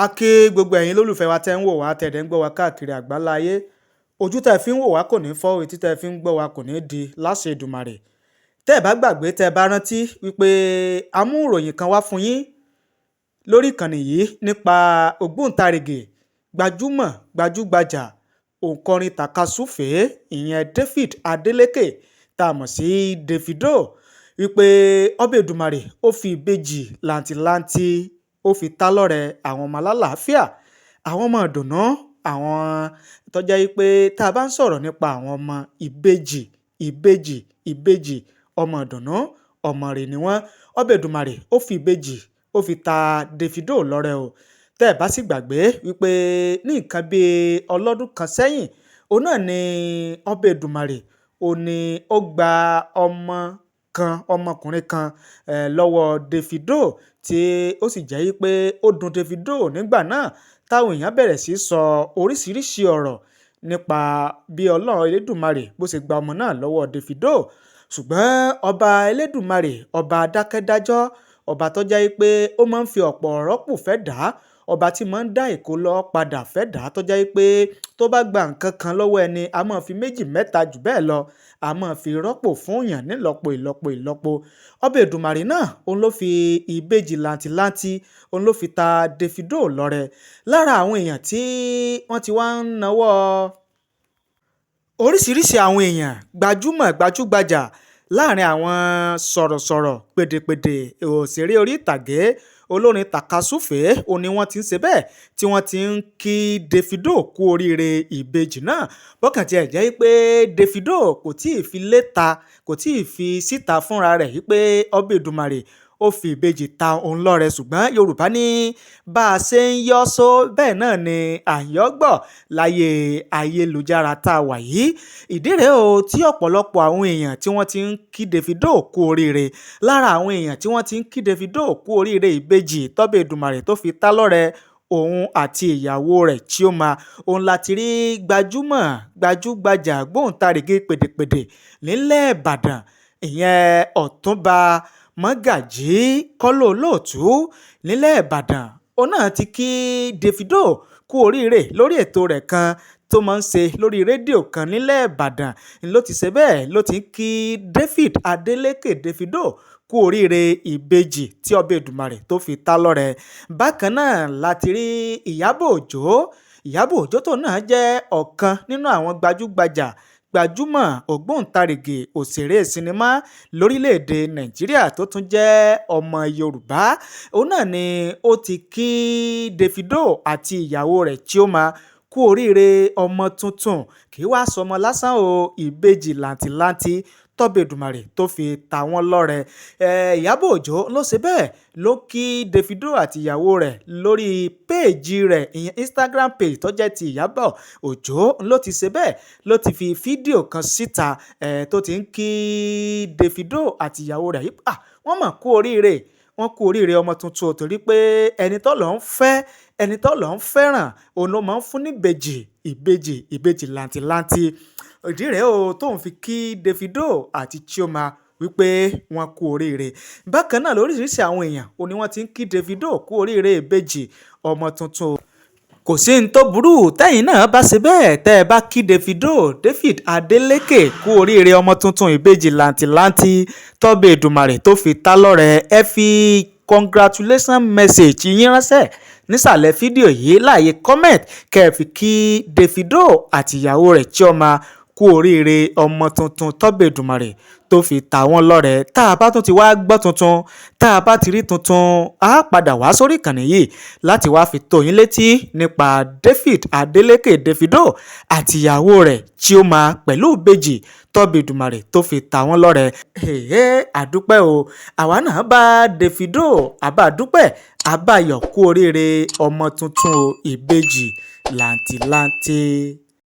A kí gbogbo ẹ̀yin lólùfẹ́ wa tẹ́ ń wò wá, tẹ́ dẹ̀ ń gbọ́ wa káàkiri àgbáńlá ayé. Ojú tẹ́ fi ń wò wá kò ní fọ́, etí tẹ́ fi ń gbọ́ wa kò ní di láṣẹ Èdùmàrè. Tẹ́ ẹ bá gbàgbé, tẹ́ ẹ bá rántí wípé a mú ìròyìn kan wá fún yín lórí ìkànnì yìí nípa ògbóǹtarìgì gbajúmọ̀ gbajúgbajà òǹkọrin tàkasúfèé, ìyẹn David Adeleke tá a mọ̀ sí Davido, wípé ọba Èdùmàrè ó fi ìbejì làǹtìlanti ó fi ta lọ́rẹ, àwọn ọmọ alálàáfíà, àwọn ọmọ ìdùnnú, àwọn tó jẹ́ wípé tá a bá ń sọ̀rọ̀ nípa àwọn ọmọ ìbejì, ìbejì, ìbejì, ọmọ ìdùnnú, ọmọ rẹ̀ ni wọ́n. Ọba Èdùmàrè ó fi ìbejì ó fi ta Davido lọ́rẹ o. Tẹ́ ẹ bá sì gbàgbé wípé ní nǹkan bíi ọlọ́dún kan sẹ́yìn, òun náà ni ọba Èdùmàrè ó ní ó gba ọmọ kan, ọmọkùnrin kan lọ́wọ́ Davido, tí ó sì jẹ́ wípé ó dùn Davido nígbà náà, táwọn èèyàn bẹ̀rẹ̀ sí sọ oríṣiríṣi ọ̀rọ̀ nípa bí Ọlọ́run Elédùmarè bó ṣe gba ọmọ náà lọ́wọ́ Davido. Ṣùgbọ́n ọba Elédùmarè, ọba dákẹ́dájọ́, ọba tó jẹ́ wípé ó máa ń fi ọ̀pọ̀ rọ́pò fẹ́ dà, ọba tí máa ń dá ìkó lọ padà fẹ́ dà, tó jẹ́ wípé tó bá gba nǹkan kan lọ́wọ́ ẹni, a máa fi méjì mẹ́ta jù bẹ́ẹ̀ lọ, a máa fi rọ́pò fún yàn nílọ́po ìlọ́po ìlọ́po. Ọba Èdùmàrè náà òun ló fi ìbejì làǹtìlanti, òun ló fi ta Davido lọ́rẹ. Lára àwọn èèyàn tí wọ́n ti wá ń nawọ́ oríṣiríṣi àwọn èèyàn gbajúmọ̀ gbajúgbajà láàrin àwọn sọ̀rọ̀sọ̀rọ̀, pèdèpèdè, òṣèré orí ìtàgé, olórin tàkasúfèé, òun ni wọ́n ti ń ṣe bẹ́ẹ̀ tí wọ́n ti ń kí Davido kú oríire ìbejì náà. Bọ́kàn tiẹ̀ jẹ́ pé Davido kò tí ì fi léta, kò tí ì fi síta fúnra rẹ̀ wípé ọba Èdùmàrè ó fi ìbejì ta òun lọ́rẹ, ṣùgbọ́n Yorùbá ní bá a ṣe ń yọ́ só bẹ́ẹ̀ náà ni à ń yọ́ gbọ́ láyé ayélujára tá a wà yìí. Ìdí rèé o tí ọ̀pọ̀lọpọ̀ àwọn èèyàn tí wọ́n ti ń kí Davido kú oríire. Lára àwọn èèyàn tí wọ́n ti ń kí Davido kú oríire ìbejì tọ́ba Èdùmàrè tó fi ta lọ́rẹ òun àti ìyàwó rẹ̀ Chioma, òun láti rí gbajúmọ̀ gbajúgbajà gbóǹtarìgì pèdèpèdè nílẹ̀ Ìbàdàn, ìyẹn Ọ̀túnba Mọ́gàjí Kọ́lá Olóòtú nílẹ̀ Ìbàdàn. Òun náà ti kí Davido kú oríire lórí ètò rẹ̀ kan tó máa ń ṣe lórí rédíò kan nílẹ̀ Ìbàdàn. Ló ti ṣe bẹ́ẹ̀ ló ti ń kí David Adeleke Davido kú oríire ìbejì tí ọba Èdùmàrè tó fi ta lọ́rẹ. Bákan náà láti rí Ìyábọ̀ Òjó. Ìyábọ̀ Òjó tó náà jẹ́ ọ̀kan nínú àwọn gbajúgbajà gbajúmọ̀ ògbóǹtarìgì òṣèré sinimá lórílẹ̀‐èdè Nàìjíríà tó tún jẹ́ ọmọ Yorùbá. Òun náà ni ó ti kí Davido àti ìyàwó rẹ̀ Chioma kú oríire ọmọ tuntun. Kì í wá sọmọ lásán o, ìbejì làǹtìlanti tọ́ba Èdùmàrè tó fi ta wọ́n lọ́rẹ. Ìyábọ̀ Òjó ló ṣe bẹ́ẹ̀ ló kí Davido àti ìyàwó rẹ̀ lórí péèjì rẹ̀, ìyẹn Instagram page tó jẹ́ ti Ìyábọ̀ Òjó. Ló ti ṣe bẹ́ẹ̀ ló ti fi fídíò kan síta tó ti ń kí Davido àti ìyàwó rẹ̀. Wọ́n mọ̀ kú oríire, wọ́n kú oríire ọmọ tuntun, torí pé ẹni tó lọ ń fẹ́, ẹni tó lọ ń fẹ́ràn, òun ló máa ń fún ní ìbejì, ìbejì, ìbejì làǹtìlanti. Ìdí rèé o tóun fi kí Davido àti Chioma wípé wọ́n kú oríire. Bákan náà lóríṣiríṣi àwọn èèyàn òun ni wọ́n ti ń kí Davido kú oríire ìbejì ọmọ tuntun. Kò sí ní tó burú tẹ́yìn náà bá ṣe bẹ́ẹ̀ tẹ́ ẹ bá kí Davido, David Adeleke kú oríire ọmọ tuntun, ìbejì làǹtìlanti tọ́ba Èdùmàrè tó fi ta lọ́rẹ. Ẹ fi congratulation message yín ránṣẹ́ nísàlẹ̀ fídíò yìí láàyè comment, kẹ́ ẹ fi kí Davido àti ìyàwó rẹ̀ Chioma kú oríire ọmọ tuntun tọ́ba Èdùmàrè tó fi ta wọ́n lọ́rẹ. Tá a bá tún ti wá gbọ́ tuntun, tá a bá ti rí tuntun, á padà wá sórí ìkànnì yìí láti wá fi tó yín létí nípa David Adeleke Davido àti ìyàwó rẹ̀ Chioma pẹ̀lú ìbejì tọ́ba Èdùmàrè tó fi ta wọ́n lọ́rẹ. Àdúpẹ́ o, àwa náà bá Davido àbá dúpẹ́ àbáyọ̀ kú oríire ọmọ tuntun o, ìbejì làǹtìlanti.